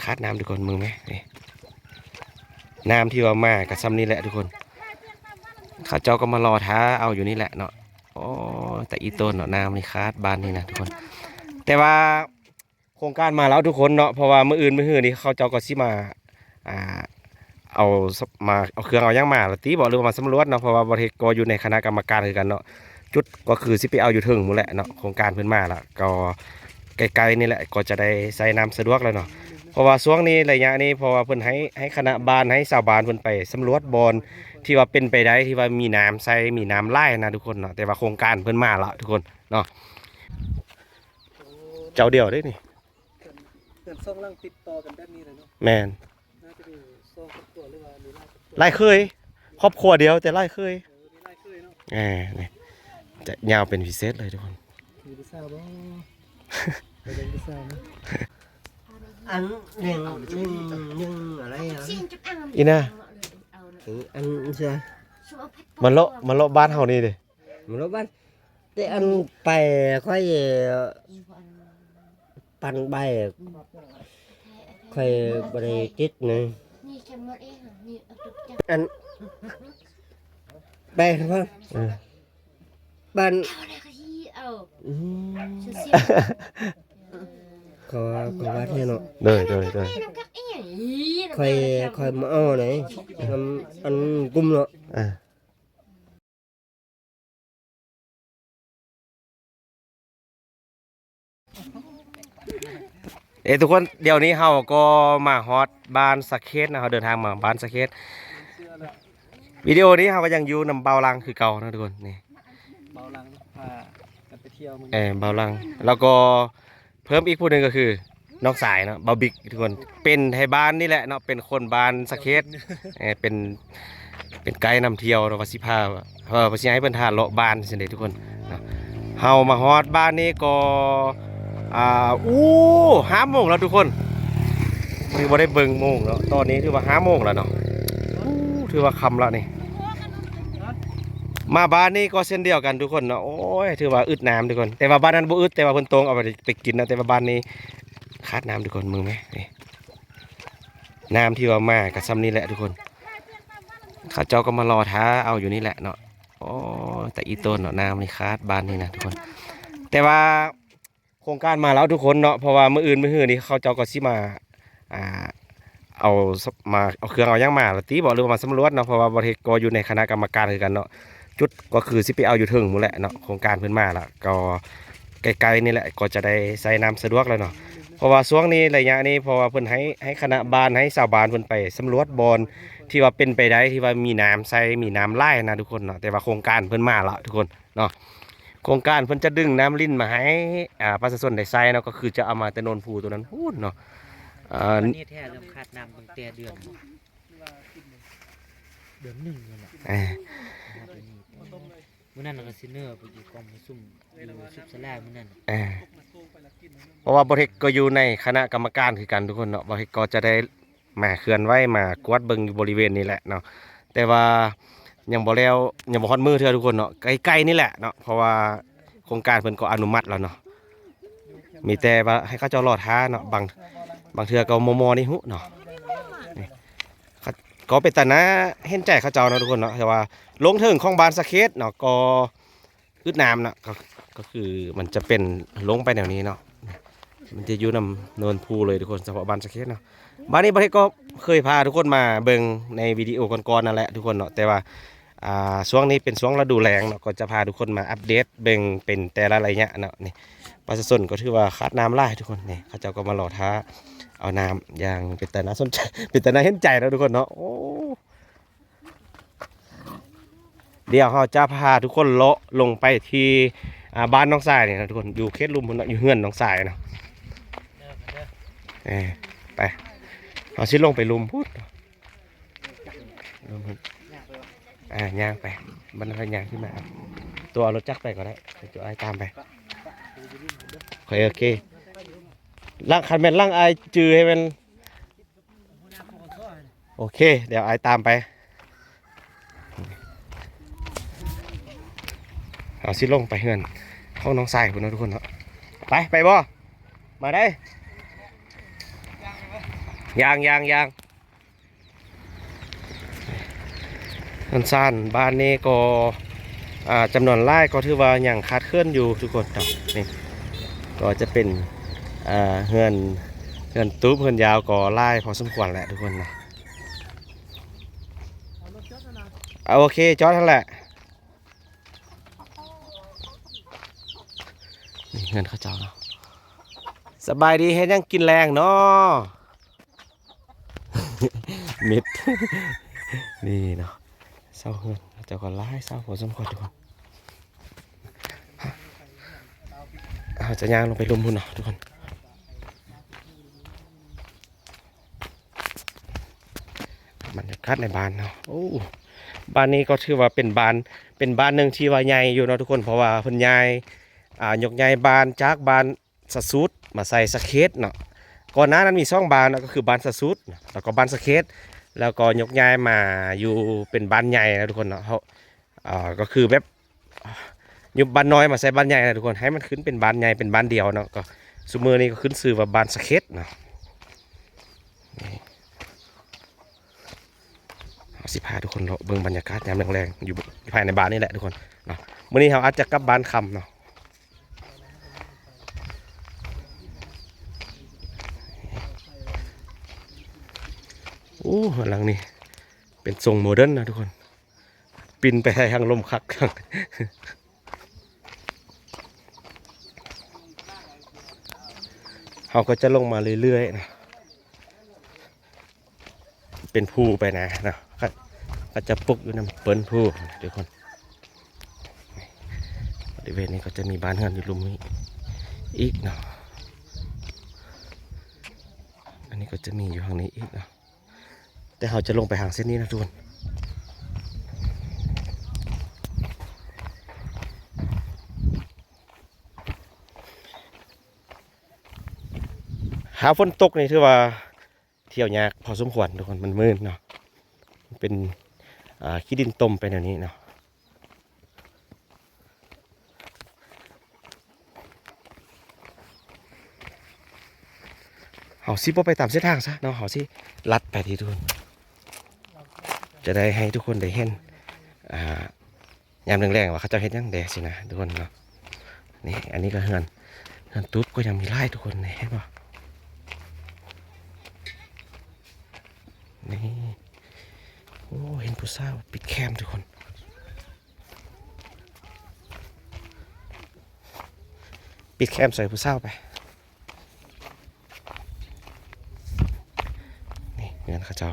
ຂາດນ້ຳທຸກຄົນ ເບິ່ງແມ ນີ້ ນ້ຳທີ່ວ່າມາກໍຊ່ຳນີ້ແຫຼະທຸກຄົນ ເຂົາເຈົ້າກໍມາລໍຖ້າເອົາຢູ່ນີ້ແຫຼະເນາະ. ໂອ້ ແຕ່ອີ່ຕົນເນາະ ນ້ຳນີ້ຂາດບ້ານນີ້ນະທຸກຄົນ ແຕ່ວ່າໂຄງການມາແລ້ວທຸກຄົນເນາະ ເພາະວ່າມື້ອື່ນມື້ຮືນີ້ເຂົາເຈົ້າກໍຊິມາ ອ່າ ເອົາ ມາເອົາເຄື່ອງເອົາຫຍັງມາລະຕິບໍ ຫຼືວ່າມາສຳຫຼວດເນາະ ເພາະວ່າບໍ່ເຮັດກໍຢູ່ໃນຄະນະກຳມະການຄືກັນເນາະ. ຈຸດກໍຄືຊິໄປເອົາຢູ່ເທິງພຸ້ນແຫຼະເນາະ ໂຄງການເພິ່ນມາລະ ກໍໃກ້ໆນີ້ແຫຼະ ກໍຈະໄດ້ໃຊ້ນ້ຳສະດວກແລ້ວເນາະ ເພາະວ່າຊ່ວງນີ້ໄລຍະນີ້ ເພາະວ່າເພິ່ນໃຫ້ ໃຫ້ຄະນະບ້ານ ໃຫ້ຊາວບ້ານເພິ່ນໄປສຳຫຼວດບ່ອນທີ່ວ່າເປັນໄປໄດ້ ທີ່ວ່າມີນ້ຳໃຊ້ ມີນ້ຳຫຼາຍນະທຸກຄົນເນາະ ແຕ່ວ່າໂຄງການເພິ່ນມາລະທຸກຄົນເນາະ. ໂອ້ ເຈົ້າດຽວເດ້ນີ້ ເຮືອນ ເຮືອນສອງຫຼັງຕິດຕໍ່ກັນແບບນີ້ເລີຍເນາະ ແມ່ນ. ໜ້າຈະມີສອງຄອບຄົວ ຫຼືວ່າມີຫຼາຍຄອບຄົວ ຫຼາຍເຄີຍ ຄອບຄົວດຽວແຕ່ຫຼາຍເຄີຍ ເອີ ມີຫຼາຍເຄີຍເນາະ ເອີ ນີ້ ຈະຍາວເປັນພິເສດເລີຍທຸກຄົນ. ມີຜູ້ສາວບໍ່? ໄປເບິ່ງຜູ້ສາວນະ ອັນໜຶ່ງ ໜຶ່ງ ໜຶ່ງອະໄລ ອີ່ນາ ເອີ ອັນເຊື່ອ ມາເລາະ ມາເລາະບ້ານເຮົານີ້ເດ້ ມາເລາະບ້ານ ແຕ່ອັນໄປຂ້ອຍ ປັນໃບ ຂ້ອຍບໍ່ໄດ້ຕິດນະ ອັນໄປ ເອີ ບ້ານ ອືມ ເຂົາວ່າ ເຂົາວ່າແທ້ເນາະ ໂດຍ ໂດຍ ໂດຍ ຂ້ອຍ ຂ້ອຍມາເອົາໃນ ອັນ ອັນກຸ່ມເນາະ ເອີ. ເອີ ທຸກຄົນ ດຽວນີ້ເຮົາກໍມາຮອດບ້ານສະເຂດນະ ເຮົາເດີນທາງມາບ້ານສະເຂດ. ວິດີໂອນີ້ເຮົາກໍຍັງຢູ່ນຳບ່າວຫຼັງຄືເກົ່ານະທຸກຄົນ ນີ້ ບ່າວຫຼັງພາກັນໄປທ່ຽວມື້ນີ້ ເອີ ບ່າວຫຼັງ ແລ້ວກໍ ເພີ່ມອີກຜູ້ໜຶ່ງກໍຄືນ້ອງຊາຍເນາະ ບ່າວບິກທຸກຄົນ ເປັນໄທບ້ານນີ້ແຫຼະເນາະ ເປັນຄົນບ້ານສະເຂດ ເອີ ເປັນ ເປັນໄກນຳທ່ຽວເນາະ ວ່າຊິພາ ເອີ ວ່າຊິໃຫ້ເພິ່ນພາເລາະບ້ານຊັ້ນເດທຸກຄົນເນາະ. ເຮົາມາຮອດບ້ານນີ້ກໍ ອ່າ ອູ້ ຫ້າໂມງແລ້ວທຸກຄົນ ຄືບໍ່ໄດ້ເບິ່ງໂມງເນາະ ຕອນນີ້ຖືວ່າຫ້າໂມງແລ້ວເນາະ ອູ້ ຖືວ່າຄ່ຳແລ້ວນີ້. ມາບ້ານນີ້ກໍເຊັ່ນດຽວກັນທຸກຄົນເນາະ ໂອ້ຍ ຖືວ່າອຶດນ້ຳທຸກຄົນ ແຕ່ວ່າບ້ານນັ້ນບໍ່ອຶດ ແຕ່ວ່າເພິ່ນຕົງເອົາໄປ ໄປກິນນະ ແຕ່ວ່າບ້ານນີ້ຂາດນ້ຳທຸກຄົນ ເບິ່ງແມ ນີ້ ນ້ຳທີ່ວ່າມາກໍຊ່ຳນີ້ແຫຼະທຸກຄົນ ເຂົາເຈົ້າກໍມາລໍຖ້າເອົາຢູ່ນີ້ແຫຼະເນາະ. ໂອ້ ແຕ່ອີ່ຕົນເນາະ ນ້ຳນີ້ຂາດບ້ານນີ້ນະທຸກຄົນ ແຕ່ວ່າ ໂຄງການມາແລ້ວທຸກຄົນເນາະ ເພາະວ່າມື້ອື່ນມື້ຮືນີ້ເຂົາເຈົ້າກໍຊິມາ ອ່າ ເອົາ ມາເອົາເຄື່ອງເອົາຫຍັງມາລະຕິບໍ ຫຼືວ່າມາສຳຫຼວດເນາະ ເພາະວ່າບໍ່ເຮັດກໍຢູ່ໃນຄະນະກຳມະການຄືກັນເນາະ. ຈຸດກໍຄືຊິໄປເອົາຢູ່ເທິງພຸ້ນແຫຼະເນາະ ໂຄງການເພິ່ນມາລະ ກໍໃກ້ໆນີ້ແຫຼະ ກໍຈະໄດ້ໃຊ້ນ້ຳສະດວກແລ້ວເນາະ ເພາະວ່າຊ່ວງນີ້ໄລຍະນີ້ ເພາະວ່າເພິ່ນໃຫ້ ໃຫ້ຄະນະບ້ານ ໃຫ້ຊາວບ້ານເພິ່ນໄປສຳຫຼວດບ່ອນທີ່ວ່າເປັນໄປໄດ້ ທີ່ວ່າມີນ້ຳໃຊ້ ມີນ້ຳຫຼາຍນະທຸກຄົນເນາະ ແຕ່ວ່າໂຄງການເພິ່ນມາລະທຸກຄົນ ເນາະ ໂຄງການເພິ່ນຈະດຶງນ້ຳລິນມາໃຫ້ ອ່າ ປະຊາຊົນໄດ້ໃຊ້ເນາະ ກໍຄືຈະເອົາມາແຕ່ໂນນພູຕົວນັ້ນພຸ້ນເນາະ ເອີ ອັນນີ້ແທ້ເລີ່ມຂາດນ້ຳຕັ້ງແຕ່ເດືອນ ເດືອນໜຶ່ງນັ້ນແຫຼະ ເອີ ມື້ນັ້ນກໍຊິເນີໄປຢູ່ກອງປະຊຸມຢູ່ສຸກສາລາມື້ນັ້ນ ເອີ ເພາະວ່າບໍ່ເທັກກໍຢູ່ໃນຄະນະກຳມະການຄືກັນທຸກຄົນເນາະ ບໍ່ເທັກກໍຈະໄດ້ ມາເຄື່ອນໄຫວ ມາກວດເບິ່ງຢູ່ບໍລິເວນນີ້ແຫຼະເນາະ ແຕ່ວ່າຍັງບໍ່ແລ້ວ ຍັງບໍ່ຮອດມື້ເທື່ອທຸກຄົນເນາະ ໃກ້ໆນີ້ແຫຼະເນາະ ເພາະວ່າໂຄງການເພິ່ນກໍອະນຸມັດແລ້ວເນາະ ມີແຕ່ວ່າໃຫ້ເຂົາເຈົ້າລໍຖ້າເນາະ ບາງ ບາງເທື່ອກໍມໍ່ໆນີ້ຫຸເນາະ ນີ້ ກໍເປັນຕາໜ້າເຫັນໃຈເຂົາເຈົ້າເນາະທຸກຄົນເນາະ ແຕ່ວ່າລົງເທິງຂອງບ້ານສະເຂດເນາະ ກໍ ອຶດນ້ຳເນາະ ກໍ ກໍຄືມັນຈະເປັນລົງໄປແນວນີ້ເນາະ ມັນຈະຢູ່ນຳໂນນພູເລີຍທຸກຄົນ ສະເພາະບ້ານສະເຂດເນາະ. ບ້ານນີ້ ບໍ່ເທັກກໍເຄີຍພາທຸກຄົນມາເບິ່ງໃນວິດີໂອກ່ອນໆນັ້ນແຫຼະທຸກຄົນເນາະ ແຕ່ວ່າ ອ່າ ຊ່ວງນີ້ເປັນຊ່ວງລະດູແລ້ງເນາະ ກໍຈະພາທຸກຄົນມາອັບເດດເບິ່ງເປັນແຕ່ລະໄລຍະເນາະ. ນີ້ ປະຊາຊົນກໍຖືວ່າຂາດນ້ຳຫຼາຍທຸກຄົນ ນີ້ ເຂົາເຈົ້າກໍມາລໍຖ້າເອົານ້ຳຢ່າງເປັນຕາໜ້າສົນໃຈ ເປັນຕາໜ້າເຫັນໃຈເນາະທຸກຄົນເນາະ ໂອ້. ດຽວເຮົາຈະພາທຸກຄົນເລາະລົງໄປທີ່ ອ່າ ບ້ານນ້ອງຊາຍນີ້ນະທຸກຄົນ ຢູ່ເຂດລຸ່ມພຸ້ນເນາະ ຢູ່ເຮືອນນ້ອງຊາຍເນາະ ເອີ ໄປ ເຮົາຊິລົງໄປລຸ່ມພຸ້ນ ລຸ່ມພຸ້ນ ອ່າ ຍ່າງໄປ ບັນດາຍ່າງຂຶ້ນມາ ຕົວເອົາລົດຈັກໄປກໍໄດ້ ຕົວອ້າຍຕາມໄປ ໂອເຄ ໂອເຄ ຫຼັງ ຄັນແມ່ນຫຼັງອ້າຍຈື່ໃຫ້ແມ່ນ ໂອເຄ ດຽວອ້າຍຕາມໄປ ເຮົາຊິລົງໄປເຮືອນຂອງນ້ອງຊາຍພຸ້ນເນາະທຸກຄົນເນາະ ໄປ ໄປບໍ່ ມາໄດ້ ໄ ຢ່າງ ຢ່າງ ຢ່າງ ເຮືອນຊານບ້ານນີ້ກໍ ອ່າ ຈຳນວນຫຼາຍກໍຖືວ່າຍັງຂາດເຂີນຢູ່ທຸກຄົນເນາະ. ນີ້ກໍຈະເປັນ ອ່າ ເຮືອນ ເຮືອນຕູບ ເຮືອນຍາວກໍຫຼາຍພໍສົມຄວນແຫຼະທຸກຄົນເນາະ. ເອົາ ໂອເຄ ຈອດຫັ້ນແຫຼະ. ນີ້ເຮືອນເຂົາເຈົ້າເນາະ. ສະບາຍດີ ເຮັດຫຍັງກິນແລງເນາະ? ເມັດ ນີ້ເນາະ ເຊົາເຮືອນເຂົາເຈົ້າກໍຫຼາຍ ເຊົາພໍສົມຄວນທຸກຄົນ. ເຮົາຈະຍ່າງລົງໄປລຸ່ມພຸ້ນເນາະທຸກຄົນ. ບັນຍາກາດໃນບ້ານເນາະ ໂອ້ ບ້ານນີ້ກໍຖືວ່າເປັນບ້ານ ເປັນບ້ານໜຶ່ງທີ່ວ່າໃຫຍ່ຢູ່ເນາະທຸກຄົນ ເພາະວ່າເພິ່ນຍ້າຍ ອ່າ ຍົກຍ້າຍບ້ານຈາກບ້ານສະສູດມາໃສ່ສະເຂດເນາະ. ກ່ອນໜ້ານັ້ນມີສອງບ້ານເນາະ ກໍຄືບ້ານສະສູດ ແລ້ວກໍບ້ານສະເຂດ ແລ້ວກໍຍົກຍ້າຍມາຢູ່ເປັນບ້ານໃຫຍ່ນະທຸກຄົນເນາະ. ເຮົາ ອ່າ ກໍຄືແບບ ຍຸບບ້ານນ້ອຍມາໃສ່ບ້ານໃຫຍ່ນະທຸກຄົນ ໃຫ້ມັນຂຶ້ນເປັນບ້ານໃຫຍ່ ເປັນບ້ານດຽວເນາະ. ກໍຊຸມມື້ນີ້ກໍຂຶ້ນຊື່ວ່າບ້ານສະເຂດເນາະ. ນີ້ ເຮົາຊິພາທຸກຄົນເລາະເບິ່ງບັນຍາກາດຍາມແລງໆ ຢູ່ ຢູ່ພາຍໃນບ້ານນີ້ແຫຼະທຸກຄົນເນາະ. ມື້ນີ້ເຮົາອາດຈະກັບບ້ານຄ່ຳເນາະ. ໂອ້ ຫຼັງນີ້ເປັນຊົງໂມເດີນນະທຸກຄົນ. ປິ່ນໄປໃຫ້ທາງລົມຄັກ ເຮົາກໍຈະລົງມາເລື້ອຍໆນະ ເປັນພູໄປນະເນາະ. ເຂົາ ເຂົາຈະປຸກຢູ່ນຳເປີ້ນພູນະທຸກຄົນ. ບໍລິເວນນີ້ກໍຈະມີບ້ານເຮືອນຢູ່ລຸ່ມນີ້ອີກເນາະ. ອັນນີ້ກໍຈະມີຢູ່ທາງນີ້ອີກເນາະ. ແຕ່ເຮົາຈະລົງໄປທາງເສັ້ນນີ້ນະທຸກຄົນ. ຫາຝົນຕົກນີ້ຖືວ່າທ່ຽວຍາກພໍສົມຄວນທຸກຄົນ ມັນມື່ນເນາະ ມັນເປັນ ອ່າ ຂີ້ດິນຕົມໄປແນວນີ້ເນາະ. ເຮົາຊິບໍ່ໄປຕາມເສັ້ນທາງຊະເນາະ ເຮົາຊິລັດໄປທີ່ທຸກຄົນ ຈະໄດ້ໃຫ້ທຸກຄົນໄດ້ເຫັນ ອ່າ ຍາມແລງໆວ່າເຂົາເຈົ້າເຮັດຫຍັງແດ່ຊີ້ນະທຸກຄົນເນາະ. ນີ້ ອັນນີ້ກໍເຮືອນ ເຮືອນຕູບກໍຍັງມີຫຼາຍທຸກຄົນ ນີ້ເຫັນບໍ່? ນີ້ ໂອ້ ເຫັນຜູ້ສາວປິດແຄມທຸກຄົນ. ປິດແຄມໃສ່ຜູ້ສາວໄປ. ນີ້ເຮືອນເຂົາເຈົ້າ.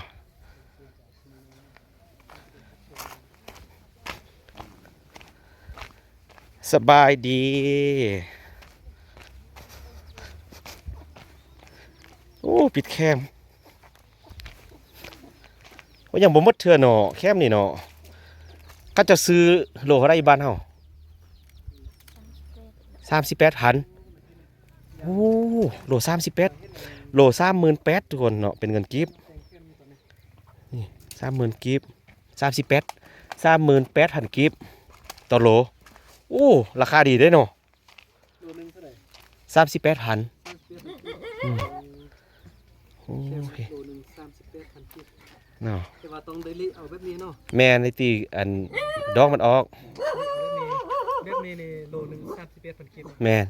ສະບາຍດີ. ໂອ້ ປິດແຄມ. ໂອ້ ຍັງບໍ່ໝົດເທື່ອເນາະ ແຄມນີ້ເນາະ. ເຂົາເຈົ້າຊື້ໂລເທົ່າໃດຢູ່ບ້ານເຮົາ? ສາມສິບແປດພັນ. ໂອ້ ໂລສາມສິບແປດ ໂລສາມໝື່ນແປດ ທຸກຄົນເນາະ ເປັນເງິນກີບ. ນີ້ ສາມໝື່ນກີບ ສາມສິບແປດ ສາມໝື່ນແປດພັນກີບຕໍ່ໂລ. ໂອ້ ລາຄາດີເດ້ເນາະ. ໂລໜຶ່ງເທົ່າໃດ? ສາມສິບແປດພັນ. ສາມສິບແປດພັນກີບ. ອືມ ໂອ້ຍ ໂລໜຶ່ງສາມສິບແປດພັນກີບເນາະ. ແຕ່ວ່າຕ້ອງໄດ້ລິເອົາແບບນີ້ເນາະ. ແມ່ນ ໄດ້ຕີອັນດອກມັນອອກ. ແບບນີ້ ແບບນີ້ນີ້ໂລໜຶ່ງສາມສິບແປດພັນກີບ. ແມ່ນ.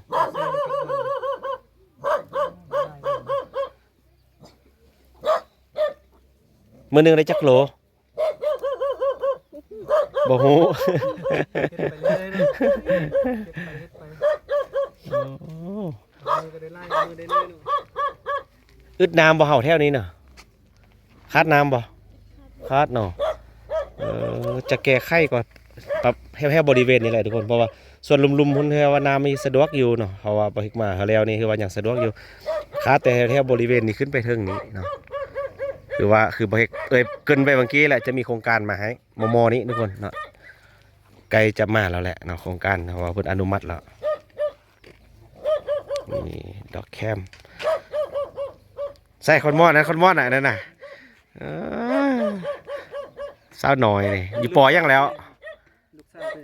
ມື້ໜຶ່ງໄດ້ຈັກໂລ? ບໍ່ຮູ້. ເຮັດໄປເລື້ອຍເນາະ ເຮັດໄປ ເຮັດໄປ. ໂອ້ ມື້ກໍໄດ້ຫຼາຍ ມື້ໄດ້ໜ້ອຍເນາະ. ອຶດນ້ຳບໍ່ເຮົາແຖວນີ້ນະ? ຂາດນ້ຳບໍ່? ຂາດເນາະ. ເອີ ຈະແກ້ໄຂກໍປັບແຖວໆບໍລິເວນນີ້ແຫຼະທຸກຄົນ ເພາະວ່າສ່ວນລຸ່ມໆພຸ້ນຖືວ່ານ້ຳນີ້ສະດວກຢູ່ເນາະ ເພາະວ່າບໍ່ເຮັດມາເຮົາແລ້ວນີ້ຄືວ່າຍັງສະດວກຢູ່ ຂາດແຕ່ແຖວໆບໍລິເວນນີ້ຂຶ້ນໄປເທິງນີ້ເນາະ ຄືວ່າ ຄືບໍ່ເຮັດ ເອີຍ ເກີ່ນໄປເມື່ອກີ້ແຫຼະ ຈະມີໂຄງການມາໃຫ້ມໍ່ໆນີ້ທຸກຄົນເນາະ. ໃກ້ຈະມາແລ້ວແຫຼະເນາະ ໂຄງການ ເພາະວ່າເພິ່ນອະນຸມັດແລ້ວ. ນີ້ດອກແຄມ ໃສ່ຄອນມອນນະ ຄອນມອນນະ ອັນນັ້ນນະ. ເອີ ສາວນ້ອຍນີ້ ຢູ່ປໍຫຍັງແລ້ວ? ລູກສາວເດ້.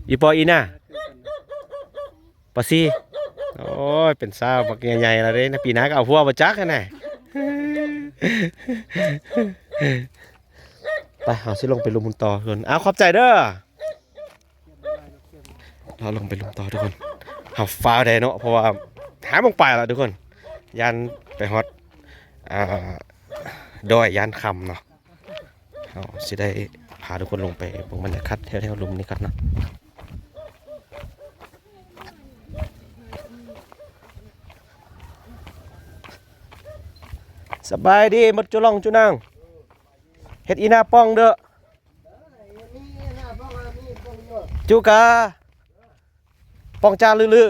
ຢູ່ປໍອີນະ? ປໍສີ່. ໂອ້ຍ ເປັນສາວບັກໃຫຍ່ໆແລ້ວເດ້ ປີໜ້າກໍເອົາຜົວບໍ່ຈັກຫັ້ນນະ. ໄປ ເຮົາຊິລົງໄປລຸ່ມພຸ້ນຕໍ່ເພິ່ນ. ອ້າວ ຂອບໃຈເດີ້. ເຮົາລົງໄປລຸ່ມຕໍ່ທຸກຄົນ. ເຮົາຟ້າວໄດ້ເນາະ ເພາະວ່າຫ້າໂມງປາຍແລ້ວທຸກຄົນ. ຢ້ານໄປຮອດ ອ່າ ດອຍຢ້ານຄ່ຳເນາະ. ເຮົາຊິໄດ້ພາທຸກຄົນລົງໄປເບິ່ງບັນຍາກາດແຖວໆລຸ່ມນີ້ກ່ອນເນາະ. ສະບາຍດີໝົດຈຸລອງຈຸນາງ. ເຮັດອີໜ້າປ່ອງເດີ້. ຈຸກາ ປ່ອງຈາລືໆ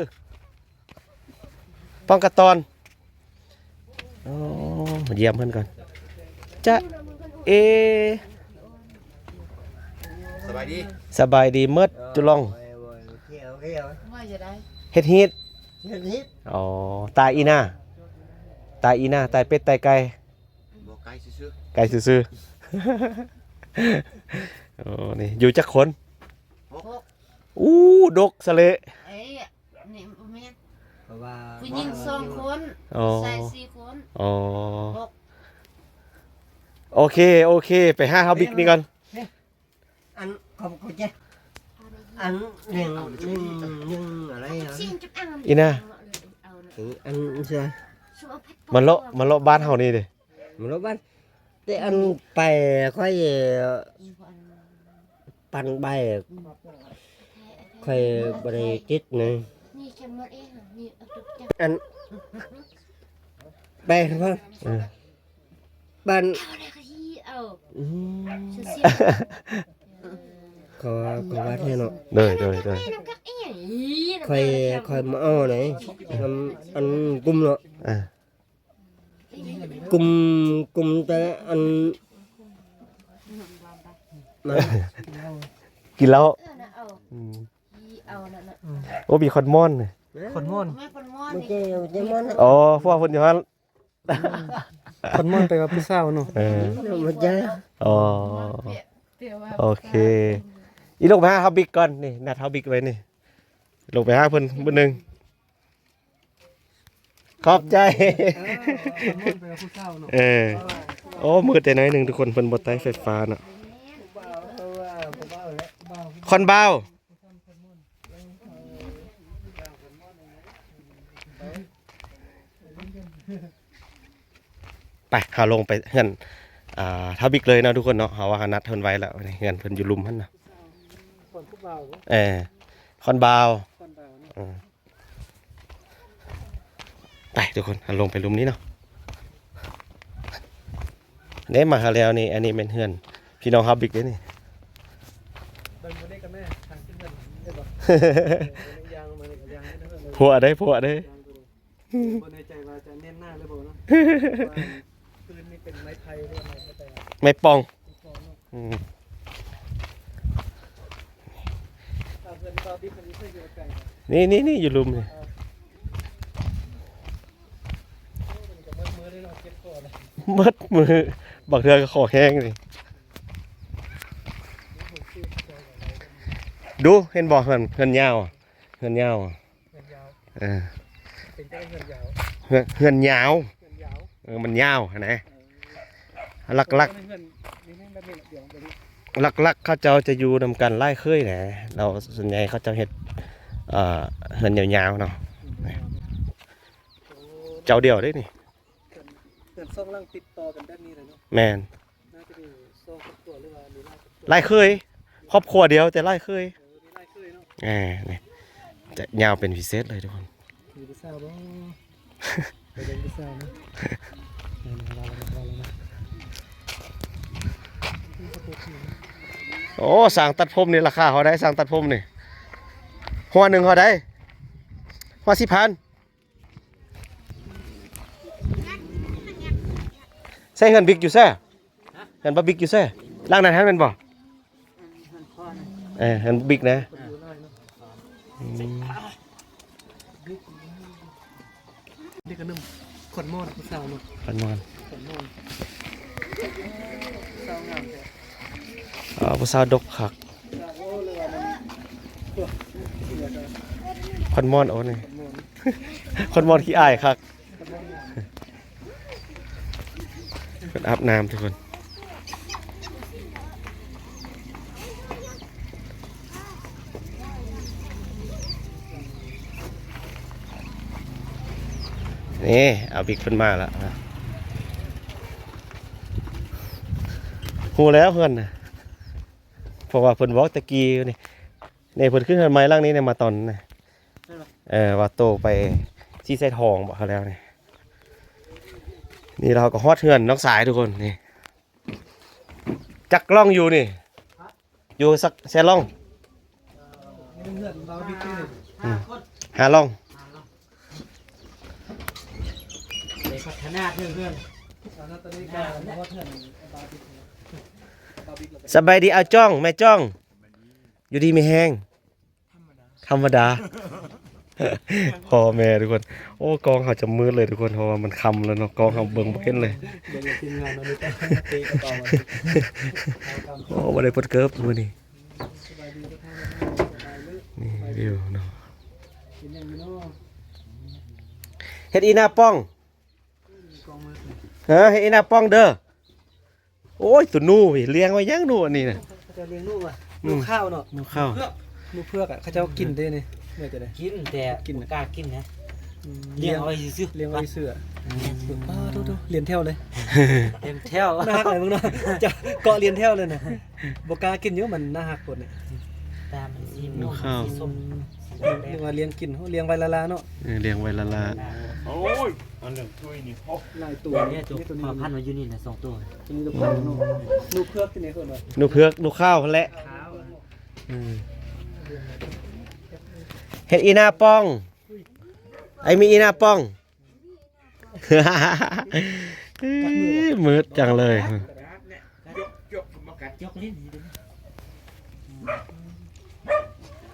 ປ່ອງກະຕອນ. ໂອ້ ມາຢ້ຽມເພິ່ນກ່ອນ. ຈະເອ ສະບາຍດີ ສະບາຍດີໝົດຈຸລອງ. ເຮັດຮີດ ເຮັດຮີດ. ອໍ ຕາຍອີໜ້າ ຕາຍອີໜ້າ ຕາຍເປັດຕາຍໄກ່. ບໍ່ ໄກ່ຊື່ໆ ໄກ່ຊື່ໆ. ໂອ້ ນີ້ຢູ່ຈັກຄົນ? ຫົກ. ອູ້ ດົກສະເລະ. ເອີ ນີ້ບໍ່ແມ່ນ ເພາະວ່າຜູ້ຍິງສອງຄົນ ອໍ ຊາຍສີ່ຄົນ. ອໍ ຫົກ. ໂອເຄ ໂອເຄ ໄປຫາເຮົາບິກນີ້ກ່ອນ. ອັນ ຂອບໃຈ ອັນ ໜຶ່ງ ໜຶ່ງ ໜຶ່ງ ອະໄລ ອີນາ ອັນ ມາເລາະ ມາເລາະບ້ານເຮົານີ້ເດ້. ມາເລາະບ້ານ ແຕ່ອັນໄປຂ້ອຍ ປັ່ນໄປ ຂ້ອຍບໍ່ໄດ້ຕິດນະ ອັນ ໄປ ເອີ ບ້ານ ອືມ ເຂົາວ່າ ເຂົາວ່າແທ້ເນາະ. ໂດຍ ໂດຍ ໂດຍ. ຂ້ອຍ ຂ້ອຍມາເອົາໃນ ນຳ ອັນ ກຸ່ມເນາະ ເອີ ກຸ່ມ ກຸ່ມແຕ່ ອັນ ມາ ກິນເຫຼົ້າ ອືມ ໂອ້ ມີຄອນມອນ ຄອນມອນ ມັນແກ່ ແກ່ມອນ. ອໍ ພວກເພິ່ນຢູ່ຫັ້ນ. ຄົນມ່ວນແປວ່າຜູ້ສາວເນາະ. ເອີ ບໍ່ໃຈ. ອໍ ໂອເຄ ອີ ລົງໄປຫາເຮົາບິກກ່ອນ. ນີ້ ນັດເຮົາບິກໄວ້ນີ້ ລົງໄປຫາເພິ່ນມື້ໜຶ່ງ. ຂອບໃຈ. ເອີ ຄົນມ່ວນແປວ່າຜູ້ສາວເນາະ. ເອີ ໂອ້ ມືດແຕ່ໜ້ອຍໜຶ່ງທຸກຄົນ ເພິ່ນບໍ່ໄຕ້ໄຟຟ້າເນາະ. ຄອນບ່າວ. ໄປ ເຮົາລົງໄປເຮືອນ ອ່າ ທ້າວບິກເລີຍເນາະທຸກຄົນເນາະ. ເຮົາວ່າເຮົານັດເພິ່ນໄວ້ແລ້ວ ເຮືອນເພິ່ນຢູ່ລຸ່ມຫັ້ນນະ. ເອີ ຄອນບ່າວ ເອີ. ໄປທຸກຄົນ ເຮົາລົງໄປລຸ່ມນີ້ເນາະ. ເດ້ ມາຫາແລ້ວນີ້ ອັນນີ້ແມ່ນເຮືອນພີ່ນ້ອງເຮົາບິກເດ້ນີ້. ເບິ່ງບໍ່ໄດ້ກັນແມ່ ທາງຂຶ້ນເຮືອນໄດ້ບໍ່? ເອີ ຍ່າງມານີ້ກໍຍ່າງຂຶ້ນເຮືອນ. ພົວເດ້ ພົວເດ້. ບໍ່ແນ່ໃຈວ່າຈະແໜ້ນໜາຫຼືບໍ່ເນາະ ວ່າພື້ນນີ້ເປັນໄມ້ໄຜ່ຫຼືວ່າໄມ້ແຕກ ໄມ້ປ່ອງ. ອືມ ນີ້ ນີ້ ນີ້ ຢູ່ລຸ່ມນີ້. ໝົດມື້ ບາງເທື່ອກໍຂໍແຫ້ງນີ້. ດູ ເຫັນບໍ່ ເຮືອນ ເຮືອນຍາວ ເຮືອນຍາວ. ເຮືອນຍາວ ເອີ ເປັນເຮືອນຍາວ ເຮືອນ ເຮືອນຍາວ ເຮືອນຍາວ ເອີ ມັນຍາວຫັ້ນນະ. ເອີ ຫຼັກໆ ເຮືອນ ເຮືອນແບບນີ້ແຫຼະ ດຽວ ແບບນີ້ ຫຼັກໆ ເຂົາເຈົ້າຈະຢູ່ນຳກັນຫຼາຍເຂີຍນະ ແລ້ວສ່ວນໃຫຍ່ເຂົາເຈົ້າເຮັດ ເອີ ເຮືອນຍາວໆ ເນາະ. ເຈົ້າດຽວເດ້ນີ້ ເຮືອນ ເຮືອນສອງຫຼັງຕິດຕໍ່ກັນແບບນີ້ເລີຍເນາະ. ແມ່ນ. ໜ້າຈະມີສອງຄອບຄົວ ຫຼືວ່າມີຫຼາຍຄອບຄົວ? ຫຼາຍເຂີຍ ຄອບຄົວດຽວແຕ່ຫຼາຍເຂີຍ. ເອີ ມີຫຼາຍເຂີຍເນາະ. ເອີ ນີ້ ຈະຍາວເປັນພິເສດເລີຍທຸກຄົນ. ມີຜູ້ສາວບໍ່? ໄປເບິ່ງຜູ້ສາວນະ. ໂອ້ ຊ່າງຕັດຜົມນີ້ລາຄາເທົ່າໃດ? ຊ່າງຕັດຜົມນີ້ ຫົວໜຶ່ງເທົ່າໃດ? ຫົວສິບພັນ. ໃສ່ເຮືອນບິກຢູ່ໃສ? ເຮືອນບໍ່ບິກຢູ່ໃສ? ຫຼັງນັ້ນຫັ້ນແມ່ນບໍ່? ເອີ ເຮືອນບິກນະ. ອືມ ນີ້ກໍໜຶ່ງ ຄົນມ່ວນ ຜູ້ສາວເນາະ ຄົນມ່ວນ ຄົນມ່ວນ ສາວງາມແທ້. ອໍ ຜູ້ສາວດົກຄັກ. ຄົນມ່ວນ ໂອ້ ນີ້ ຄົນມ່ວນຂີ້ອາຍຄັກ. ເພິ່ນອາບນ້ຳທຸກຄົນ. ນີ້ ອາບິກເພິ່ນມາແລ້ວ. ຮູ້ແລ້ວເຮືອນນະ ເພາະວ່າເພິ່ນບອກແຕ່ກີ້ນີ້. ນີ້ເພິ່ນຂຶ້ນເຮືອນໃໝ່ຫຼັງນີ້ ມາຕອນນີ້. ເອີ ວ່າໂຕໄປສີໄຊທອງບໍ ເຂົາແລ້ວນີ້. ນີ້ເຮົາກໍຮອດເຮືອນນ້ອງຊາຍທຸກຄົນນີ້. ຈັກລ່ອງຢູ່ນີ້? ຢູ່ສັກແຊລ່ອງ? ເອີ ເຮືອນລາວບິດນີ້ ອືມ ຫ້າລ່ອງ. ໄດ້ພັດທະນາເຮືອນ ເຮືອນ. ສະບາຍດີອ້າຍຈ້ອງ ແມ່ຈ້ອງ ຢູ່ດີມີແຮງ. ທຳມະດາ ພໍ່ແມ່ທຸກຄົນ. ໂອ້ ກ້ອງເຮົາຈະມືດເລີຍທຸກຄົນ ເພາະວ່າມັນຄ່ຳແລ້ວເນາະ ກ້ອງເຮົາເບິ່ງບໍ່ເຫັນເລີຍ. ເບິ່ງທີມງານເຮົານີ້ ເຕະກະເປົາ. ໂອ້ ບໍ່ໄດ້ປົດເກີບມື້ນີ້. ນີ້ວິວເນາະ. ເຮັດອີ່ໜ້າປ່ອງ ຮະ ເຮັດອີ່ໜ້າປ່ອງເດີ. ໂອ້ຍ ໂຕໜູ ລ້ຽງໄວ້ຫຍັງໜູອັນນີ້ນະ? ເຂົາເຈົ້າລ້ຽງໜູວ່າ ອືມ ໜູຂາວເນາະ ໜູຂາວ ໜູເຜືອກ ໜູເຜືອກອະ ເຂົາເຈົ້າກິນເດ້ນີ້. ແມ່ນຈັ່ງໃດ? ກິນແຕ່ ກິນ ບໍ່ກ້າກິນນະ. ອືມ ລ້ຽງເອົາໄວ້ຊື່ໆ ລ້ຽງໄວ້ຊື່ໆ. ອືມ ປາດໂທ້ ລຽນແຖວເລີຍ ລຽນແຖວ. ໜ້າຮັກເລີຍເບິ່ງເນາະ ເຈາະ ເກາະລຽນແຖວເລີຍນະ. ບໍ່ກ້າກິນຢູ່ ມັນໜ້າຮັກໂພດນີ້. ຕາມັນສີມ່ວງ ສີສົ້ມ ອືມ ສີແດງ ນຶກວ່າລ້ຽງກິນ ໂອ້ ລ້ຽງໄວ້ລ້າໆເນາະ. ເອີ ລ້ຽງໄວ້ລ້າໆ. ໂອ້ຍ ອັນໜຶ່ງຕຸ້ຍນີ້ ໂອ້ ຫຼາຍໂຕ. ນີ້ໂຕພໍ່ພັນມາຢູ່ນີ້ນະ ສອງໂຕ. ໂຕນີ້ໂຕພໍ່ເນາະ ໜູເຜືອກ ທີ່ນີ້ເອີ້ນວ່າ ໜູເຜືອກ ໜູຂາວຫັ້ນແຫຼະ. ເອີ ເຮັດອີ່ໜ້າປ່ອງ ໄອ້ມີອີ່ໜ້າປ່ອງ. ມືດຈັງເລີຍ.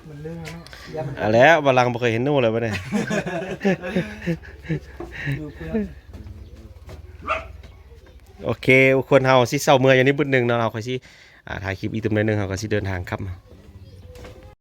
ມັນເລື່ອງແລ້ວເນາະ ເອົາແລ້ວ ບາລັງບໍ່ເຄີຍເຫັນໜູເລີຍບັດນີ້. ໂອເຄ ທຸກຄົນ ເຮົາຊິເຊົາເມືອຢູ່ນີ້ບຶດໜຶ່ງເນາະ ເຮົາຄ່ອຍຊິ ອ່າ ຖ່າຍຄລິບອີກຕື່ມໜ້ອຍໜຶ່ງ ເຮົາກໍຊິເດີນທາງກັບ.